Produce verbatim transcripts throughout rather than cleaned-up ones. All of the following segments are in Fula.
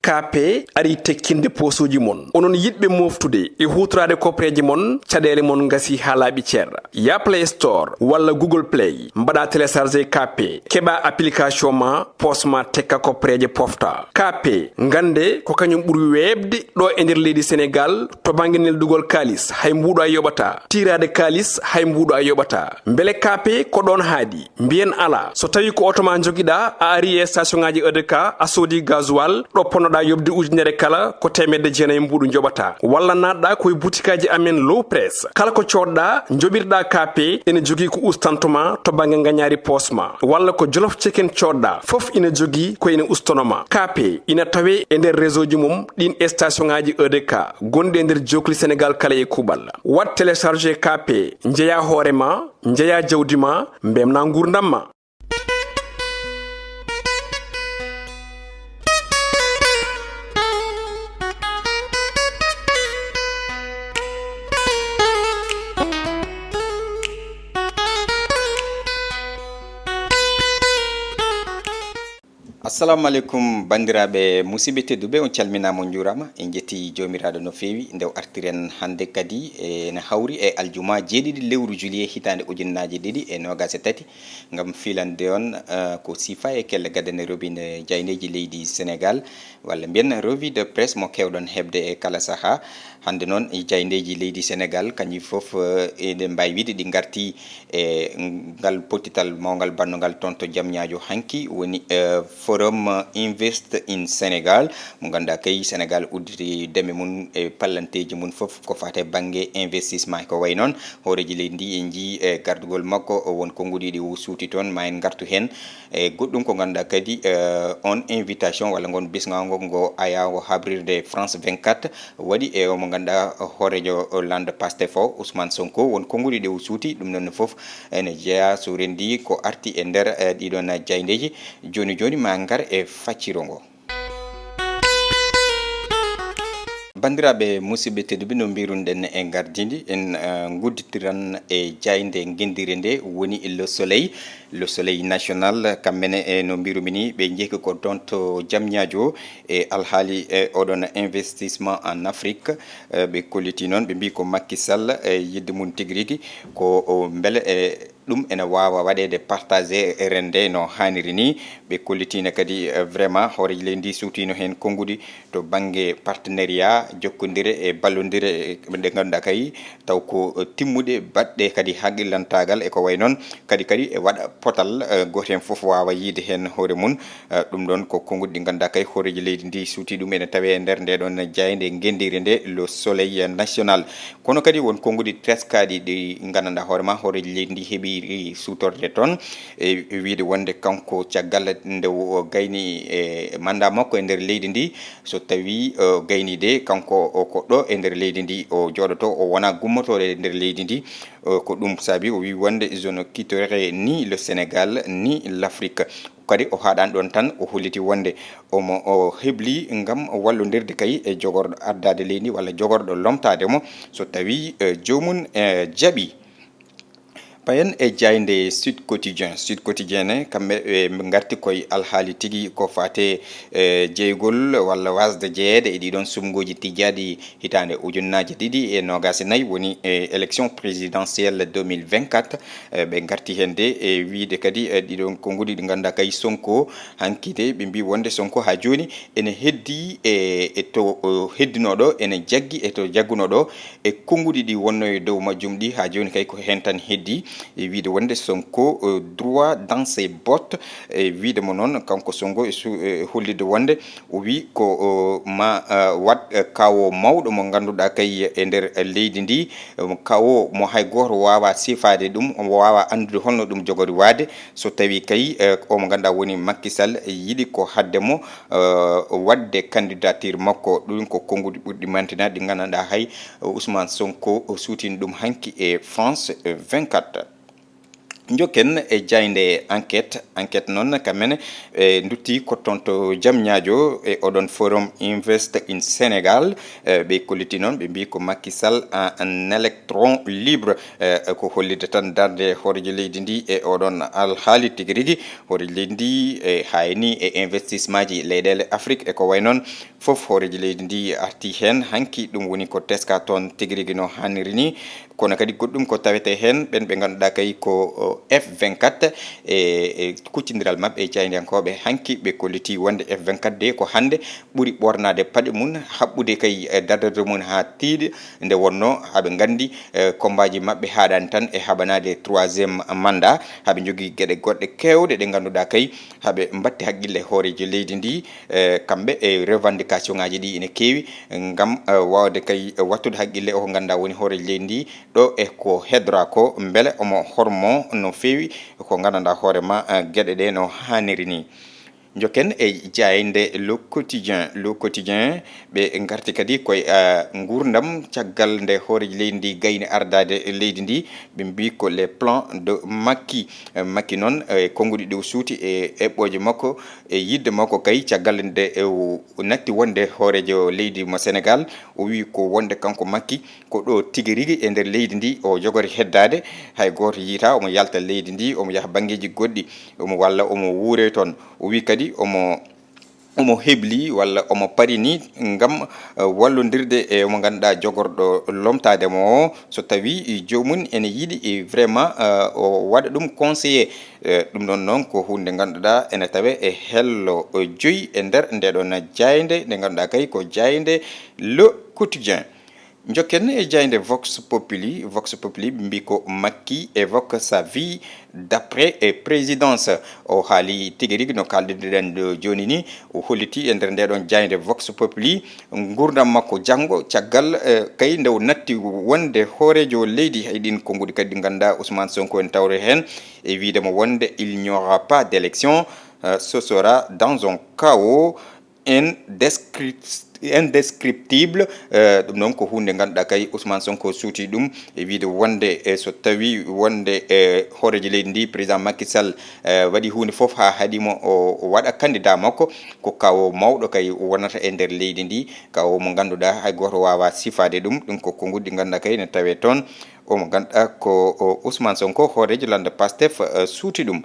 K P ari tekkinde poosuuji mon. Onon yiɗɓe mooftude e huutoraade koppereeje mon, caɗeele mon ngasi haa laaɓi cer. Ya Play Store walla Google Play, mbaɗa télécharger K P, keɓa application ma, poos ma tekka koppereeje pofta. K P, ngannde ko kañum ɓuri weeɓde ɗo e nder leydi Senegaal to bannge neldugol kaalis, hay mbuuɗo a yoɓata. Tiiraade kaalis, hay mbuuɗo a yoɓata. Mbele K P ko ɗoon haaɗi? Mbiyen alaa. So tawii ko oto ma njogiɗaa, a ari e station ŋaaji E D K, a soodi gasoil, ɗo ponnoɗaa yoɓde ujunere kala, ko teemedde jeenayi mbuuɗu njoɓataa. Walla naatɗaa ko e butikaaji amen Low Press. Kala ko coodɗaa, njoɓirɗaa K P, ene jogii ko ustanto ma to bannge ngañaari poos ma. Walla ko Jolof Chicken coodɗaa, fof ina jogii ko ene ustono ma. K P ina tawee e nder réseau ji mum ɗiin e station ŋaaji E D K gonɗi e nder jookli Senegaal kala e kuuɓal. Waɗ télécharger K P, njeyaa hoore ma, njeyaa jawdi ma, mbemnaa nguurndam ma. Assalamu aleykum, banndiraaɓe musidɓe tedduɓe, on calminaama, on njuuraama. En njetti Joomiraaɗo no feewi nde o artiren hannde kadi e, ene hawri e aljuma jeeɗiɗi lewru juillet hitaande ujunnaaje ɗiɗi e noogaas e tati, ngam filande on, eh, ko sifa e kelle gadane robine jayndeeji leydi Senegaal, walla mbiyen revue de presse mo keewɗon heɓde e kala sahaa. Hannde noon, e jayndeeji leydi Senegaal, kañum fof, eh, eɗen mbaawi wiyde ɗi ngarti e ngal pottital mawngal bannungal toon to Jamñaajo hanki, woni, eh, Forum Invest in Senegal, mo ngannduɗaa kay Senegaal udditi deme mum e pallanteeji mum fof ko faati e bannge investissement. Ko wayi noon, hooreejo leydi ndi en njii e gardugol makko, o won konnguɗi ɗi o suuti toon, ma en ngartu heen. E goɗɗum ko ngannduɗaa kadi, eh, on invitation walla ngon bismaango ngo ayaango habrirde France vingt-quatre waɗi e o mo ngannduɗaa hooreejo lannda Pastef o, Ousmane Sonko, won konnguɗi ɗi o suuti. Ɗum noon fof ene jeyaa so renndi ko arti e nder, eh, ɗiɗon jayndeeji. Jooni jooni ma ngar e facciro ngo. Banndiraaɓe musidɓe tedduɓe, no mbiruɗen e ngardiindi, en, eh, ngudditiran e jaaynde ngenndire nde woni Le Soleil. Le Soleil National, kamɓe ne, eh, no mbirumi ni, ɓe njehki ko toon to Jamñaajo e alhaali e oɗon investissement en Afrique. Eh, ɓe kolliti noon, ɓe mbii ko Macky Sall, eh, yiɗde mum tigi rigi ko o mbele, eh, ɗum ene waawa waɗeede partagé e rende no haaniri ni. Ɓe kollitiino kadi, eh, vraiment hooreejo leydi ndi suutiino heen konnguɗi to bannge partenariat, jokkondire e ballondire, eh, ɗe ngannduɗaa kay taw ko, eh, timmuɗe baɗɗe kadi haqqillantaagal e ko wayi noon. Kadi, kadi e waɗa potal, eh, gooto heen fof waawa yiyde heen hoore mum. Eh, ɗum ɗoon ko konnguɗi ɗi ngannduɗaa kay hooreejo leydi ndi suuti ɗum ene tawee e nder nde ɗoon jaaynde ngenndire nde Le Soleil National. Kono kadi won konnguɗi teskaaɗi ɗi nganndanɗaa hoore ma hooreejo leydi ndi heɓi suutorde toon, e wiyde wonde kanko caggal nde o gayni e mandat makko e nder leydi ndi, so tawii o gayni de kanko o ko ɗo e nder leydi ndi o jooɗoto, o wona gummotooɗo e nder leydi ndi. O, ko ɗum saabi o wi wonde: "Je ne quitterai ni le Sénégal ni l'Afrique." Kadi o haaɗaani ɗoon tan, o holliti wonde omo o hebli ngam wallondirde kay e jogorɗo addaade leydi walla jogorɗo lomtaade mo so tawii, eh, joomum, eh, jaɓi. Payen e jaaynde Sud Quotidien. Sud Quotidien ne, kamɓe ɓe ngarti koye alhaali tigi ko faate, eh, jeygol walla wasde jeyeede e ɗiɗon suɓngooji tijjaaɗi hitaande ujunnaaje ɗiɗi e noogaas e nayi, woni, eh, élection présidentielle deux mille vingt-quatre. Eh, ɓe ngarti heen de e wiyde kadi, eh, ɗiɗon konnguɗi ɗi ngannduɗaa kay Sonko hanki de, ɓe mbii wonde Sonko haa jooni ene heddii e, e to, o, heddunoo ɗo, ene jaggi e to jaggunoo ɗo, e konnguɗi ɗi wonnoo e dow majjum ɗi, haa jooni kay ko heen tan heddii, e wiyde wonde Sonko, eh, droit dans ses bottes, e wiyde mo noon, kanko Sonko e su-, e hollitde wonde o wi ko, o, ma, eh, waɗ, eh, kawo mawɗo mo ngannduɗaa kay e nder leydi ndi, eh, kawo mo hay gooto waawaa sifaade ɗum, omo waawaa anndude holno ɗum jogori waade. So tawii kay, eh, o mo ngannduɗaa woni Macky Sall, yiɗi ko haɗde mo, eh, waɗde candidature makko. Ɗum ko konnguɗi ɓurɗi mantinaade ɗi nganndanɗaa hay Ousmane Sonko o suutini ɗum hanki e France vingt-quatre. Njokken e jaaynde Enquête. Enquête noon, kamɓe ne, ɓe ndutti ko toon to Jamñaajo e oɗon Forum Invest in Sénégal. Eh, ɓe kolliti noon, ɓe mbii ko Macky Sall, un, un électron libre. Eh, ko hollitde tan darnde hooreejo leydi ndi e oɗon alhaali tigi rigi. Hooreejo leydi ndi e haayni e investissement ji leyɗeele Afrique e ko wayi noon. fof hooreejo leydi ndi arti heen hanki. Ɗum woni ko teska toon tigi rigi no haaniri ni. Kono kadi goɗɗum ko tawetee heen, ɓeen ɓe ngannduɗaa kay ko, o, F vingt-quatre, e, e kuccindiral maɓɓe e jaayndiyankooɓe hanki, ɓe kolliti wonde F vingt-quatre de ko hannde ɓuri ɓoornaade paɗe mum, haɓɓude kay, e, dardorde mum haa tiiɗi, nde wonnoo haɓe nganndi, e, kombaaji maɓɓe haaɗaani tan e haɓanaade troisième mandat. Haɓe njogii geɗe goɗɗe keewɗe ɗe ngannduɗaa kay haɓe mbatti haqqille hooreejo leydi ndi, e, kamɓe e revendication ŋaaji ɗi ene keewi ngam, e, waawde kay wattude haqqille o ko ngannduɗaa woni hooreejo leydi ndi ɗo e ko heddoraa ko, mbele omo hormoo no feewi ko nganndanɗaa hoore ma, e, geɗe ɗe no haaniri ni. Njokken e jaaynde Le Quotidien. Le Quotidien, ɓe ngarti kadi koye, eh, nguurndam caggal nde hooreejo leydi ndi gayni ardaade leydi ndi. Ɓe mbii ko les plans de Macky. Eh, Macky noon, eh, konnguɗi ɗi o suuti e eɓɓooje makko, e yiɗde makko kay caggal nde, eh, o natti wonde hooreejo leydi mo Senegaal. O wii ko wonde kanko Macky ko ɗo tigi rigi e nder leydi ndi o jogori heddaade. Hay gooto yiyataa omo yalta leydi ndi, omo yaha banngeeji goɗɗi, omo, walla omo wuuree toon. O wii kadi omo, omo hebli walla omo parini ngam, eh, wallondirde e mo ngannduɗaa jogorɗo lomtaade mo o, so tawii joomum ene yiɗi, eh, vraiment, eh, o waɗa ɗum conseiller. Eh, ɗum ɗoon noon ko huunde ngannduɗaa ene tawee e hello, eh, joyi e nder nde ɗoon jaaynde, nde ngannduɗaa kay ko jaaynde Le Quotidien. Njokken e jaaynde Vox Populi. Vox Populi mbii ko Macky évoque sa vie d'après, eh, présidence. O haali tigi rigi no kaaldirɗen ɗo jooni ni. O holliti e nder nde ɗoon jaaynde Vox Populi nguurndam makko janngo, caggal, eh, kay nde o natti wonde hooreejo leydi. Hay ɗiin konnguɗi kadi ɗi ngannduɗaa Ousmane Sonko ene tawre heen e wiide mo wonde il n'y aura pas d'élection, eh, ce sera dans un chaos indescript-, indescriptible. Eh, ɗum noon ko huunde ngannduɗaa kay Ousmane Sonko suuti ɗum e wiide wonde, eh, so tawii wonde, eh, hooreejo leydi ndi, président Macky Sall, eh, waɗi huunde fof haa haɗi mo o, o waɗa candidat makko, ko chaos mawɗo kay wonata e nder leydi ndi, chaos mo ngannduɗaa hay gooto waawaa sifaade ɗum. Ɗum ko konnguɗi ɗi ngannduɗaa kay ne tawee toon. O mo ngannduɗaa ko o Ousmane Sonko, hooreejo lannda Pastef, eh, suuti ɗum.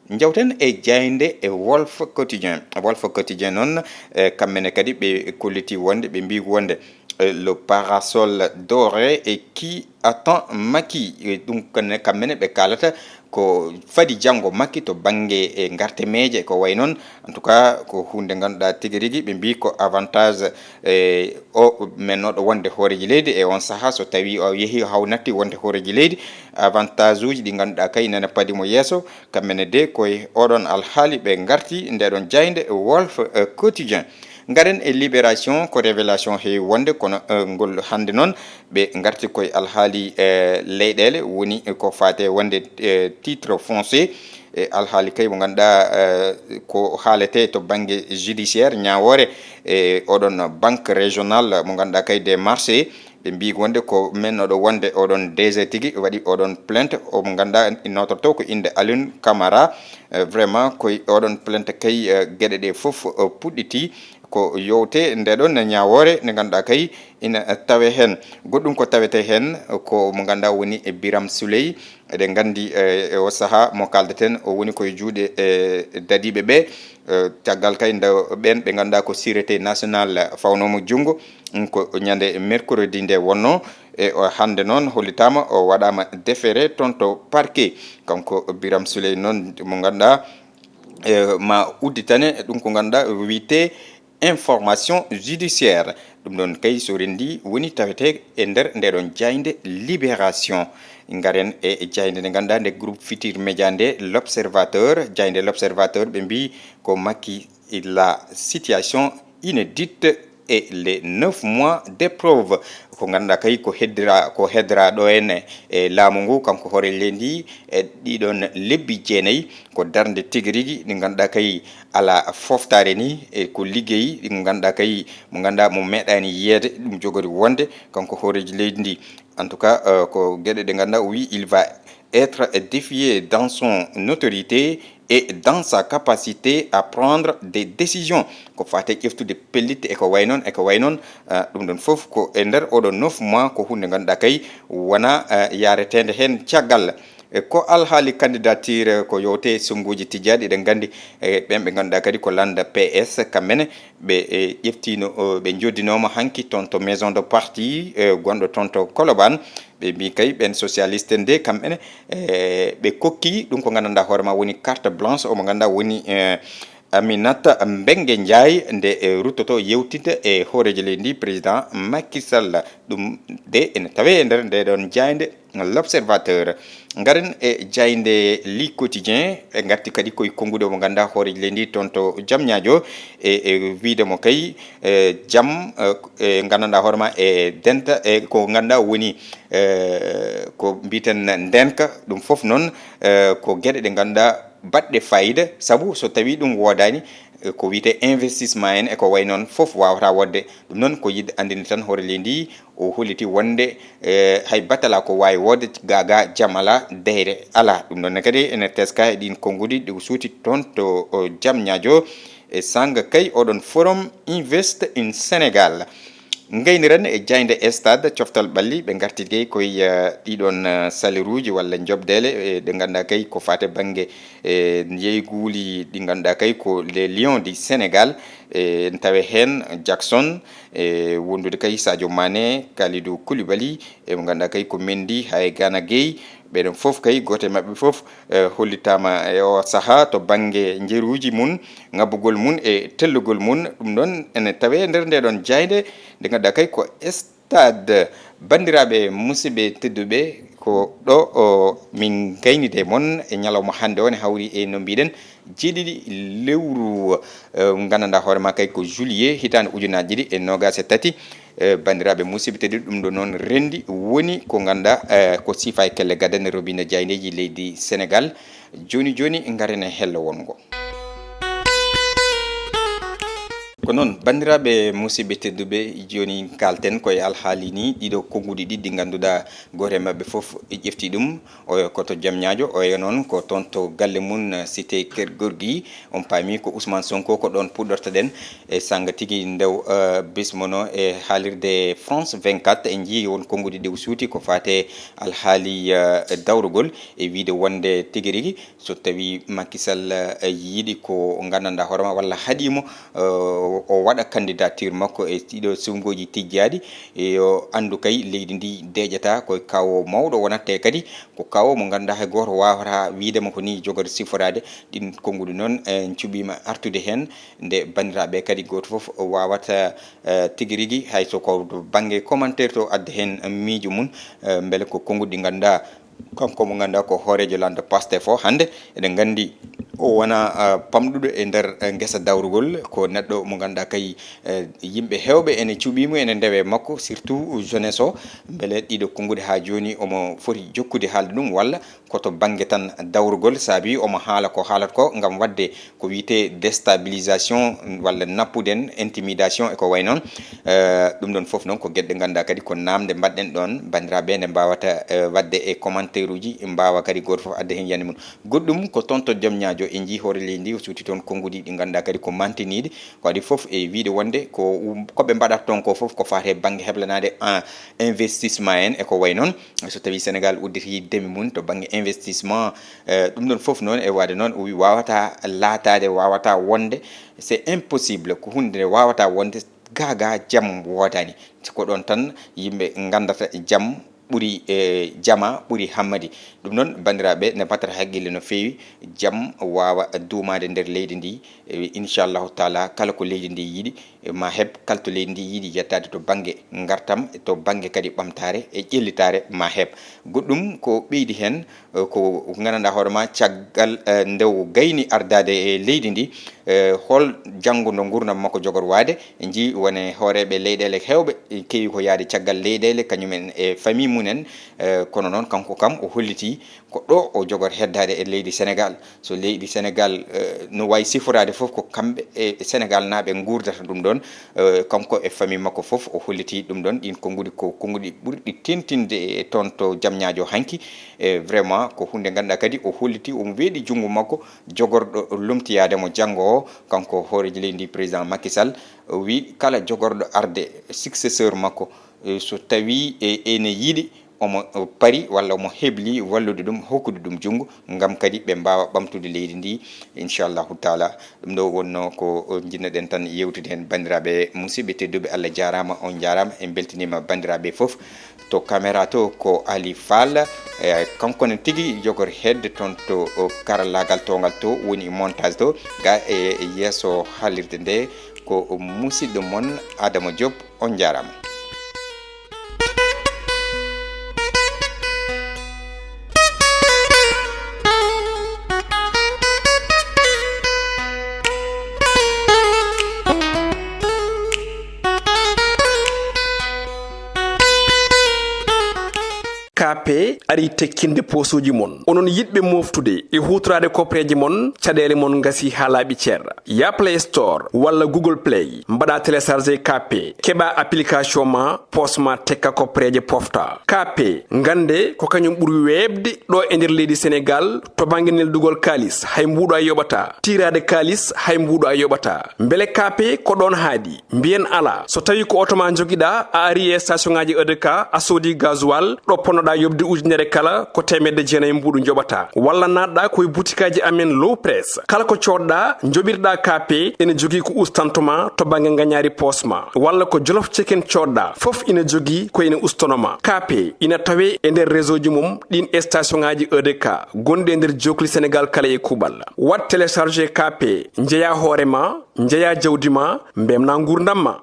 Njawten e jaaynde e Walf Quotidien. Walf Quotidien noon, eh, kamɓe ne kadi ɓe kolliti wonde, ɓe mbii wonde, eh, le parasol doré et qui attend Macky. Eh, ɗum kane kamɓe ne ɓe kaalata ko fadi janngo Macky to bannge, eh, ngartemeeje ko wayi noon. En tout cas, ko huunde ngannduɗaa tigi rigi ɓe mbii ko avantage, eh, o mennooɗo wonde hooreejo leydi e on sahaa so tawii o yehii haw natti wonde hooreejo leydi. Avantage uji ɗi ngannduɗaa kay nana padi mo yeeso. Kamɓe ne de koye oɗon alhaali ɓe ngarti nde ɗon jaaynde Walf, eh, Quotidien. Ngaren e Libération, ko Révélation heewi wonde, kono, eh, ngol hannde noon ɓe ngarti koye alhaali, eh, leyɗeele, woni ko faate wonde, eh, titre foncier. E alhaali kay mo ngannduɗaa, eh, ko haalete to bannge judiciaire, ñaawoore, e oɗon banque régionale mo ngannduɗaa kay des marchés. Ɓe mbii wonde ko mennooɗo wonde oɗon D G tigi waɗi oɗon plainte, o mo ngannduɗaa notorto ko innde Alioune Camara. Eh, vraiment koye oɗon plainte kay, eh, geɗe ɗe fof, eh, puɗɗiti ko yowte nde ɗon ñaawoore nde ngannduɗaa kay ina tawe heen. Goɗɗum ko tawete heen ko mo ngannduɗaa woni e Birame Souleye. Eɗen nganndi, eh, e o sahaa mo kaaldeten, o woni koye juuɗe, eh, dadiiɓe ɓe. Eh, caggal kay nde ɓeen ɓe ngannduɗaa ko Sûreté Nationale fawnoo mo junngo, mm, ko ñande mercredi nde wonnoo. E o hannde noon hollitaama o waɗaama déféré toon to parquet. Kanko Birame Souleye noon mo ngannduɗaa, eh, ma udditane ɗum ko ngannduɗaa wiyetee information judiciaire. Ɗum ɗon kay so renndi woni tawetee e nder nde ɗon jaaynde Libération. Ngaren e jaaynde nde ngannduɗaa nde groupe Futurs Médias nde L'Observateur. Jaaynde L'Observateur ɓe mbii ko Macky la situation inédite et les neuf mois d'épreuve. Ko ngannduɗaa kay ko heddira, ko heddora ɗo en e laamu ngu, kanko hooreejo leydi ndi e ɗiɗon lebbi jeenayi. Ko darnde tigi rigi, ɗi ngannduɗaa kay alaa foftaare ni, e ko liggey, ɗi ngannduɗaa kay mo ngannduɗaa mo meeɗaani yiyeede, ɗum jogori wonde kanko hooreejo leydi ndi. En tout cas, euh, ko geɗe ɗe ngannduɗaa o wii, il va être défié dans son autorité et dans sa capacité à prendre des décisions. Ko faate ƴeftude pellitte e ko way noon, e ko way noon, euh, ɗum ɗon fof ko e nder oɗo neuf mois ko huunde ngannduɗaa kay wona, euh, yaareteende heen caggal. E ko alhaali candidature ko yowte sunnguuji tijjaaɗi, eɗen nganndi, e ɓen ɓe ngannduɗaa kadi ko lannda P S, kamɓe ne ɓe, e, ƴeftiino, o, ɓe njoddinooma hanki toon to maison de parti, e, gonɗo toon to Colobane. Ɓe mbii kay ɓen socialiste nde kamɓe ne, e, ɓe kokki ɗum ko nganndanɗaa hoore ma woni carte blanche, omo ngannduɗaa woni, e, Aminata Mbengue Ndiaye nde, e, ruttoto yewtidde e hooreejo leydi ndi, président Macky Sall. Ɗum de ene tawee e nder nde ɗon jaaynde L'Observateur. Ngaren e jaaynde Le Quotidien, ɓe ngarti kadi koye konnguɗi mo ngannduɗaa hooreejo leydi ndi toon to Diamniadio, e, e wiyde mo kay, e, jam, e, e nganndanɗaa hoore ma e denta, e ko ngannduɗaa woni, e, ko mbiten ndenka, ɗum fof noon, e, ko geɗe ɗe ngannduɗaa baɗɗe fayida, sabu so tawii ɗum woodaani, e, ko wiyetee investissement en e ko wayi noon fof waawata woodde. Ɗum noon ko yiɗde anndinde tan hoore leydi ndi, o holliti wonde, e, hay batte alaa ko waawi woodde gaa gaa jam alaa, deyre alaa. Ɗum noon ne kadi ene teska e ɗiin konnguɗi ɗi o suuti toon to, o, Diamniadio, e sannga kay oɗon Forum Invest in Sénégal. Ngayniren e jaaynde Stade coftal ɓalli, ɓe ngarti kay koye, eh, ɗiɗon, eh, saleruuji walla njoɓdeele, eh, ɗe ngannduɗaa kay ko faati e bannge, eh, njeyguuli ɗi ngannduɗaa kay ko les Lions du Sénégal, eh, ene tawee heen Jackson, eh, wondude kay Sadio Mané, Kalidou Koulibaly, e mo ngannduɗaa kay ko Mendy, hay Gana Gueye, ɓeɗon fof kay, gooto e maɓɓe fof, eh, hollitaama e o sahaa to bannge njeruuji mum, ngabbugol mum e tellugol mum. Ɗum ɗon ene tawee nder nde ɗon jaaynde nde ngannduɗaa kay ko Stade. Banndiraaɓe, musidɓe tedduɓe, ko ɗo o min gaynide mon e ñalawma hannde o, ne hawri e no mbiɗen jeeɗiɗi lewru, eh, nganndanɗaa hoore ma kay ko juillet hitaande ujunaaji ɗiɗi e noogaas e tati. Eh, banndiraaɓe musidɓe tedduɓe, ɗum ɗo noon renndi woni ko ngannduɗaa, eh, ko siifa e kelle gadane robinet jaayndeeji leydi Senegaal. Jooni jooni ngaren e hello wonngo. Ko noon, banndiraaɓe musidɓe tedduɓe, jooni kaalten koye alhaali ni ɗiɗo konnguɗi ɗiɗi ɗi ngannduɗaa gooto e maɓɓe fof ƴefti ɗum. Oyo ko to Diamniadio, oyo noon ko toon to galle mum, cité Keur Gorgui. On paami ko Ousmane Sonko, ko ɗoon puɗɗortoɗen e sannga tigi ndew, eh, bismono e haalirde France vingt-quatre. En njii won konnguɗi ɗi o suuti ko faate alhaali, eh, dawrugol e wiyde wonde tigi rigi so tawii Macky Sall, eh, yiɗi ko nganndanɗaa hoore ma walla haɗii mo, eh, o waɗa candidature makko e ɗiɗo suɓngooji tijjaaɗi, yo anndu kay leydi ndi deeƴataa, ko kawo mawɗo wonat, te kadi ko kawo mo ngannduɗaa hay gooto waawataa wiyde mo ko nii jogori siforaade. Ɗiin konnguɗi noon, en cuɓiima artude heen, nde banndiraaɓe kadi gooto fof waawata, eh, tigi rigi, hay so ko to bannge commentaire to adda heen miijo mum, eh, mbele ko konnguɗi ɗi ngannduɗaa kanko mo ngannduɗaa ko hooreejo lanndo Pastef o, hannde eɗen nganndi o wonaa, ah, pamɗuɗo e nder, eh, ngesa dawrugol, ko neɗɗo mo ngannduɗaa kay, eh, yimɓe heewɓe ene cuɓii mo, ene ndewe makko, surtout jeunesse o, mbele ɗiɗo konnguɗi haa jooni omo foti jokkude haalde ɗum, walla ko to bannge tan dawrugol, saabi omo haala ko haalata ko ngam waɗde ko wiyetee déstabilisation walla nappuden, intimidation e ko wayi noon. Eh, ɗum ɗoon fof noon ko geɗe ɗe ngannduɗaa kadi ko naamnde mbaɗɗen ɗoon, banndiraaɓe nde mbaawata, eh, waɗde e commentaire uji, mbaawa kadi gooto fof adde heen yiyannde mum. Goɗɗum ko toon to Diamniadio, en njii hoore leydi ndi o suuti toon konnguɗi ɗi ngannduɗaa kadi ko mantiniiɗi, ko adii fof e wiyde wonde ko um, ko ɓe mbaɗata toon ko fof ko faati e bannge heblanaade, ah, investissement en e ko wayi noon. So tawii Senegaal udditii demi mum to bannge investissement, eh, ɗum ɗoon fof noon e waɗde noon o wii waawataa laataade, waawataa wonde, c'est impossible, ko huunde nde waawataa wonde gaa gaa jam woodaani. Ko ɗoon tan yimɓe nganndata jam ɓuri, eh, jama ɓuri hammadi. Ɗum noon, banndiraaɓe, ne battata haqqille no feewi, jam waawa duumaade nder leydi ndi. Eh, inchallahu taala, kala ko leydi ndi yiɗi, eh, ma heɓ, kala to leydi ndi yiɗi yettaade to bannge ngartam, to bannge kadi ɓamtaare e ƴellitaare ma heɓ. Goɗɗum ko ɓeydi heen, eh, ko nganndanɗaa hoore ma caggal, eh, nde o gayni ardaade e leydi ndi, eh, hol janngo no nguurndam makko jogorwaade? En njii wone hooreeɓe leyɗeele heewɓe, eh, keewi ko yahde caggal leyɗeele, kañum en e famille mum en, eh, kono noon kanko kam o hollitii ko ɗo o jogor heddaade e leydi Senegaal. So leydi Senegaal, eh, no waawi siforaade fof ko kamɓe e Senegaal naaɓe nguurdata ɗum ɗoon, eh, kanko e famille makko fof o hollitii ɗum ɗoon. Ɗiin konnguɗi ko konnguɗi ɓurɗi tentinde e toon to Diamniadio hanki. E vraiment ko huunde ngannduɗaa kadi o hollitii omo weeɗi junngo makko jogorɗo lomtiyaade mo janngo o, kanko hooreejo leydi ndi président Macky Sall, o wii kala jogorɗo arde successeur makko, eh, so tawii e, ene yiɗi omo pari walla omo hebli wallude ɗum, hokkude ɗum junngo, ngam kadi ɓe mbaawa ɓamtude leydi ndi, inchallahu taala. Ɗum ɗo wonno ko o jinnoɗen tan yewtude heen, banndiraaɓe musidɓe tedduɓe. Allah jaaraama, on njaaraama. En mbeltiniima banndiraaɓe fof. To caméra to ko Ali Fall, e kanko ne tigi jogori hedde toon to o karallaagal toongal to woni montage to. Ga e yeeso haalirde nde ko musidɗo mon Adama Diop. On njaaraama. K P ari tekkinde poosuuji mon. Onon yiɗɓe mooftude e huutoraade kopreeje mon, caɗeele mon ngasi haa laaɓi cer. Ya Play Store walla Google Play, mbaɗa télécharger K P, keɓa application ma, poos ma tekka kopreeje pofta. K P, ngannde ko kañum ɓuri weeɓde ɗo e nder leydi Senegaal to bannge neldugol kaalis, hay mbuuɗo a yoɓata. Tiiraade kaalis, hay mbuuɗo a yoɓata. Mbele K P ko ɗoon haaɗi? Mbiyen alaa. So tawii ko oto ma njogiɗaa, a ari e station ŋaaji E D K, a soodi gasoil, ɗo ponnoɗaa yoɓde ujunere kala, ko teemedde jeenayi mbuuɗu njoɓataa. Walla naatɗaa ko e butikaaji amen Low Press. Kala ko coodɗaa, njoɓirɗaa K P, ene jogii ko ustanto ma to bannge ngañaari poos ma. Walla ko Jolof Chicken coodɗaa, fof ina jogii ko ina ustono ma. K P ina tawee e nder réseau ji mum ɗiin e station ŋaaji E D K gonɗi e nder jookli Senegaal kala e kuuɓal. Waɗ télécharger K P, njeyaa hoore ma, njeyaa jawdi ma, mbemnaa nguurndam ma.